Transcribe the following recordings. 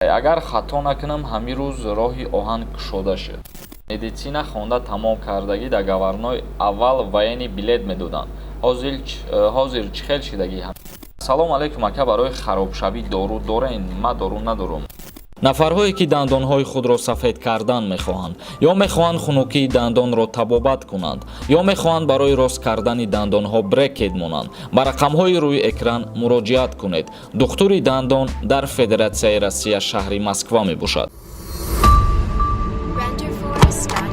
Агар хато накунам, ҳамин рӯз роҳи оҳан кушода шуд. Медицина хонда тамом кардагӣ договорной аввал военный билет медоданд. Ҳозир чӣ хел шидагӣ? Салом алейкум, ака, барои харобшавӣ дору дорен? Ма дору надорум. Нафарҳое, ки дандонҳои худро сафед кардан мехоҳанд ё мехоҳанд хунукии дандонро табобат кунанд, ё мехоҳанд барои рост кардани дандонҳо брекет монанд, ба рақамҳои рӯи экран муроҷиат кунед. Духтури дандон дар Федератсияи Россия, шаҳри Москва мебошад. Renderforest.com.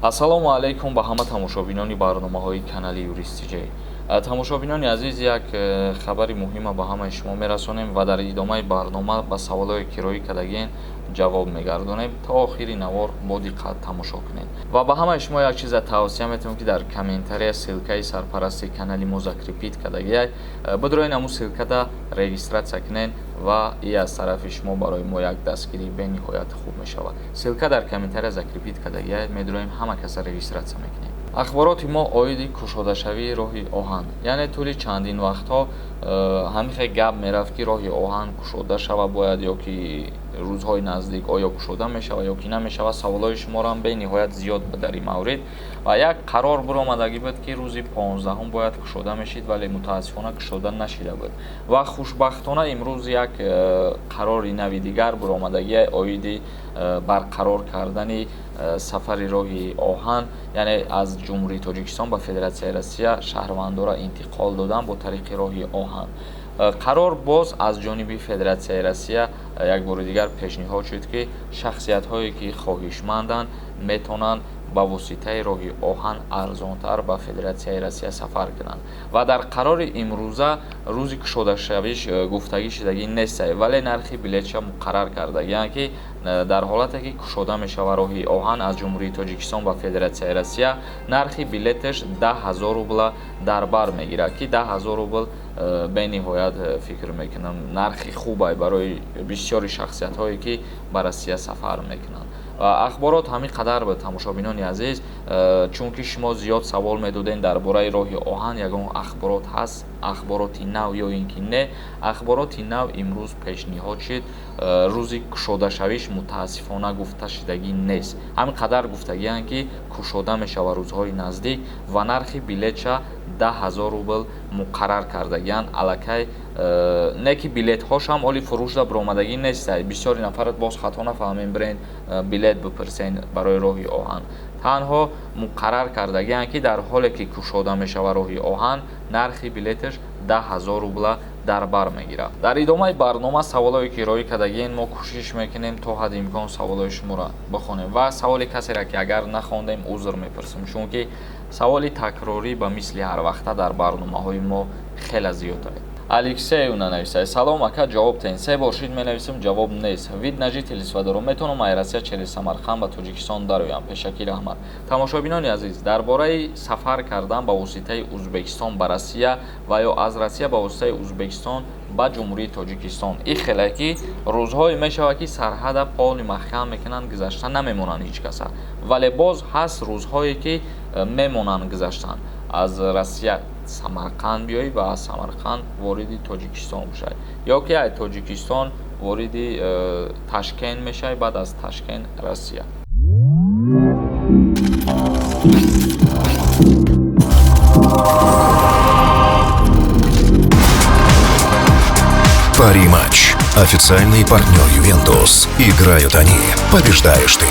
Ассалому алайкум ба ҳама тамошобинони барномаҳои канали Юристиҷей. Тамошобинони азиз, як хабари муҳима ба ҳамаи шумо мерасонем ва дар идомаи барнома ба саволҳое, ки роҳӣ кардагиен, ҷавоб мегардонем. То охири навор бо диққат тамошо кунед. Ва ба ҳамаи шумо як чиза тавсия метавонем, ки дар комментария ссылкаи сарпарасти канали мо закрепить кардагиай, бидроен, ҳамун ссылкада регистрация кунед ва и аз тарафи шумо барои мо як дастгирии бениҳоят хуб мешавад. Ссылка дар комментария закрепить кардагиай, медроем, ҳама каса регистрация мекунем. Ахбороти мо оиди кушодашавии роҳи оҳан. Яъне тӯли чандин вақтҳо ҳамин хел гап мерафт, ки роҳи оҳан кушода шава бояд ё ки рӯзҳои наздик оё кушода мешавад ё ки намешавад. Саволҳои шуморо бениҳоят зиёд буд дар ин маврид ва як қарор буромадагӣ буд, ки рӯзи 15-ум бояд кушода мешид, вале мутаассифона кушода нашида буд. Ва хушбахтона имрӯз як қарори нави дигар буромадагӣ оиди барқарор кардани сафари роҳи оҳан, яъне аз Ҷумҳурии Тоҷикистон ба Федератсияи Россия шаҳрвандора интиқол додан бо тариқи роҳи оҳан. Қарор боз аз ҷониби Федератсияи Россия як бори дигар пешниҳод шуд, ки шахсиятҳое, ки хоҳишманданд, метавонанд ба воситаи роҳи оҳан арзонтар ба Федератсияи Россия сафар кунанд. Ва дар қарори имрӯза рӯзи кушодашавиш гуфтагӣ шудагӣ нестае, вале нархи билетша муқаррар кардагианд, ки дар ҳолате ки кушода мешавад роҳи оҳан аз Ҷумҳурии Тоҷикистон ба Федератсияи Россия, нархи билеташ 10 000 рубла дар бар мегирад, ки 10 000 рубл бениҳоят, фикр мекунам, нархи хубай барои бисёри шахсиятҳое, ки ба Россия сафар мекунанд. Ахборот ҳамин қадар буд, тамошобинони азиз, чунки шумо зиёд савол медодем дар бораи роҳи оҳан, ягон ахборот ҳаст, ахбороти нав ё ин ки не. Ахбороти нав имрӯз пешниҳод шуд. Рӯзи кушодашавиш мутаассифона гуфта шудагӣ нест. Ҳамин қадар гуфтагианд, ки кушода мешавад рӯзҳои наздик ва нархи билетша 10 000 рубл муқаррар кардагианд аллакай. Не ки билетҳошам оли фурӯшда биромадагӣ нестай. Бисёри нафарат боз хато нафаҳмем, бирен билет бипурсен барои роҳи оҳан. Танҳо муқаррар кардагианд, ки дар ҳоле ки кушода мешавад роҳи оҳан, нархи билеташ 10 000 рубла дар бар мегирад. Дар идомаи барнома саволҳое, ки роҳӣ кардагиен, мо кӯшиш мекунем то ҳадди имкон саволҳои шуморо бихонем ва саволи касеро, ки агар нахондем, узр мепурсем, чунки саволи такрорӣ ба мисли ҳарвақта дар барномаҳои мо хеле зиёд аст. Алексеевна нависад: «Салом, ака, ҷавоб тен. Се бор шид менависам, ҷавоб нест. Вид на жительство дорам, метавонам ай Россия через Самарқанд ба Тоҷикистон дароям? Пешакӣ раҳмат». Тамошобинони азиз, дар бораи сафар кардан ба воситаи Узбекистон ба Россия ва ё аз Россия ба воситаи Узбекистон ба Ҷумҳурии Тоҷикистон, ин хеле ки рӯзҳое мешавад, ки сарҳада полный маҳкам мекунанд, гузашта намемонанд ҳеҷ каса, вале боз ҳаст рӯзҳое, ки мемонанд гузаштан. Аз Россия Самарқанд биёӣ ва аз Самарқанд вориди Тоҷикистон бошай ё ки аз Тоҷикистон вориди Ташкент мешавӣ, баъд аз Ташкент Россия. Пари Матч. Официальный партнер Ювентус. Играют они. Побеждаешь ты.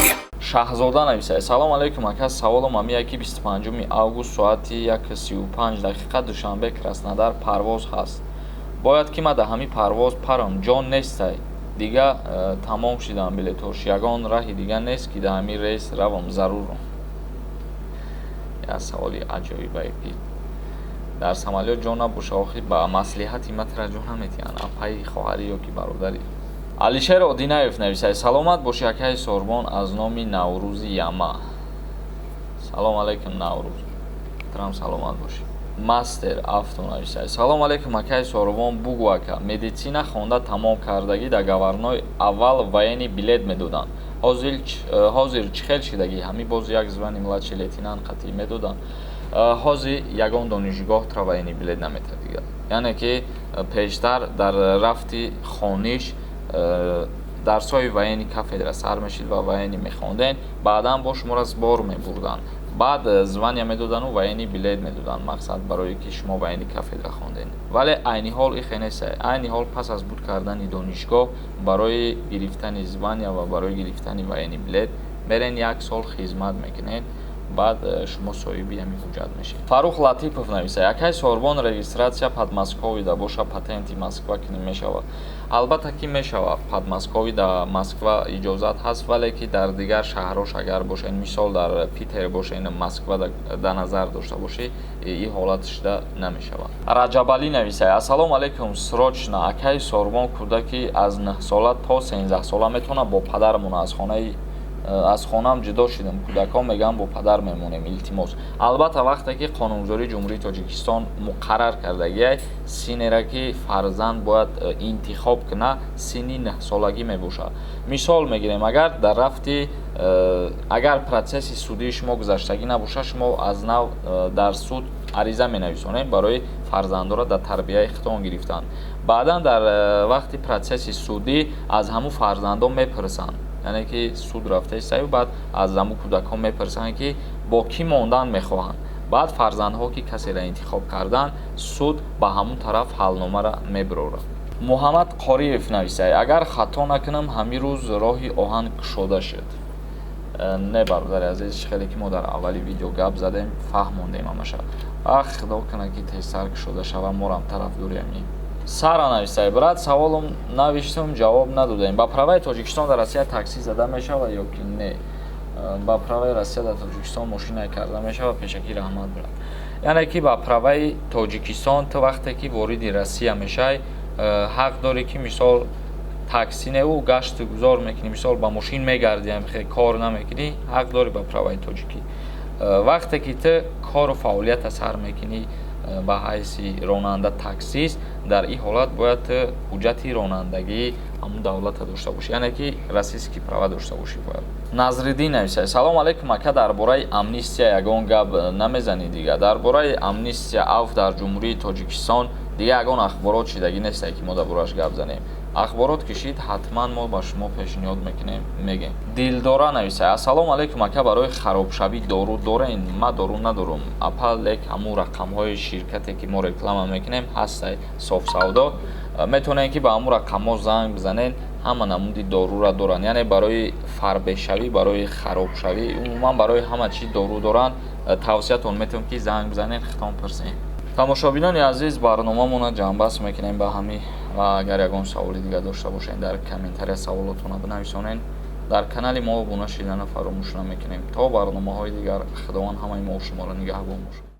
Шаҳзода нависад: «Салом алейкум, ака. Саволам ҳамия, ки 25 август соати 1:35 Душанбе Краснодар парвоз ҳаст. Бояд ки ма дар ҳамин парвоз парам, ҷо нестай. Дига тамом шидан билетҳош. Ягон раҳи дига нест, ки дар ҳамин рейс равам? Зарурам». Як саволи аҷоибае, ки дар самолёт ҷо набоша, охир ба маслиҳати ма тира ҷо наметиҳанд, апаи, хоҳарӣ ё ки бародарӣ. Алишер Одинаев нависад: «Саломат бошӣ, акаи Сорбон, аз номи Наврӯзи Яма». Салом алейкум, Наврӯз, трам саломат бошӣ. Мастер Авто нависад: «Салом алейкум, акаи Сорбон. Бугӯ, ака, медицина хонда тамом кардагӣ договорной аввал военный билет медоданд. Ҳозир чӣ хел шидагӣ?» Ҳамин боз як звание младший лейтенант қатъӣ медоданд. Ҳозир ягон донишгоҳ тра военный билет наметиҳад дигар, яъне ки Пештар дар рафти хониш дарсҳои военный кафедра сар мешид ва военный мехондем, баъдан бо шуморо сбор мебурданд, баъд звания медодану военный билет медоданд, мақсад барое ки шумо военный кафедра хондед. Вале айни ҳол ихе нест. Айни ҳол пас аз буд кардани донишгоҳ барои гирифтани звания ва барои гирифтани военный билет мерен, як сол хизмат мекунед, баъд шумо соҳиби ҳамин ҳуҷҷат мешавед. Фаррух Латипов нависа: «Акай Сорбон, регистрация Подмосковьеда боша, патенти Москва кунем, мешавад?» Албатта ки мешавад. Подмосковье да Москва иҷозат ҳаст, вале ки дар дигар шаҳрҳош агар бошед, мисол дар Питер бошед, Москва дар назар дошта бошӣ, ин ҳолат шуда намешавад. Раҷабалӣ нависа: «Ассалому алайкум, срочно, акай Сорбон, кӯдаки аз 9-сола то 13-сола метавонад бо падармон? Аз хонаи аз хонаам ҷудо шудем, кӯдакҳо мегӯянд бо падар мемонем, илтимос». Албатта, вақте ки қонунгузории Ҷумҳурии Тоҷикистон муқаррар кардагиай, синнеро ки фарзанд бояд интихоб кунад, синни 9-солагӣ мебошад. Мисол мегирем, агар дар рафти агар процесси судии шумо гузаштагӣ набошад, шумо аз нав дар суд ариза менависонед барои фарзандонро дар тарбияи худтон гирифтан. Баъдан дар вақти процесси судӣ аз ҳамун фарзандон мепурсанд, яъне ки суд рафтаистаю, баъд аз ҳамун кӯдакҳо мепурсанд, ки бо кӣ мондан мехоҳанд. Баъд фарзандҳо ки касеро интихоб карданд, суд ба ҳамун тараф ҳалномаро мебирорад. Муҳаммад Қориев нависад: «Агар хато накунам, ҳамин рӯз роҳи оҳан кушода шуд». Не, бародари азиз, хеле ки мо дар аввали видео гап задем, фаҳмондем ҳамаша. Ах, худо кунад, ки тезтар кушода шавад, морам тарафдори ҳамин. Сара нависай: «Брат, саволам навиштам, ҷавоб надодаем. Ба праваи Тоҷикистон дар Россия таксӣ зада мешавад ё ки не? Ба праваи Россия дар Тоҷикистон мошина карда мешавад? Пешакӣ раҳмат, брат». Яъне ки ба праваи Тоҷикистон ту вақте ки вориди Россия мешавӣ, ҳақ дорӣ, ки мисол таксӣ неву гашту гузор мекунӣ, мисол ба мошин мегардӣ, кор намекунӣ, ҳақ дорӣ ба праваи тоҷикӣ. Вақте ки ту кору фаъолията сар мекунӣ ба ҳайси ронанда, таксист, дар ин ҳолат бояд ту ҳуҷҷати ронандагии ҳамун давлата дошта бошӣ, яъне ки российский права дошта бошӣ бояд. Назриддин нависад: «Салом алейкум, ака, дар бораи амнистия ягон гап намезанӣ?» Дига дар бораи амнистия, афв дар Ҷумҳурии Тоҷикистон дига ягон ахборот шидагӣ нестае, ки мо дар борааш гап занем. Ахборот кишид, ҳатман мо ба шумо пешниҳод мекунем, мегем. Дилдора нависад: «Ассалому алайкум, ака, барои харобшавӣ дору дорен?» Ма дору надорум, апа, лек ҳамун рақамҳои ширкате, ки мо реклама мекунем, ҳастай, Софсавдо. Метавонед, ки ба ҳамун рақамҳо занг бизанед, ҳама намуди дорура доранд, яъне барои фарбешавӣ, барои харобшавӣ, умуман барои ҳама чиз дору доранд. Тавсиятон метавонем, ки занг бизанед, хитон пурсед. Тамошобинони азиз, барномамонро ҷамъбаст мекунем ба ҳамин ва агар ягон саволи дигар дошта бошед, дар комментария саволотонро бинависонед. Дар канали мо обуна шиданро фаромӯш намекунем. То барномаҳои дигар, Худованд ҳамаи мо шуморо нигаҳбон бошад.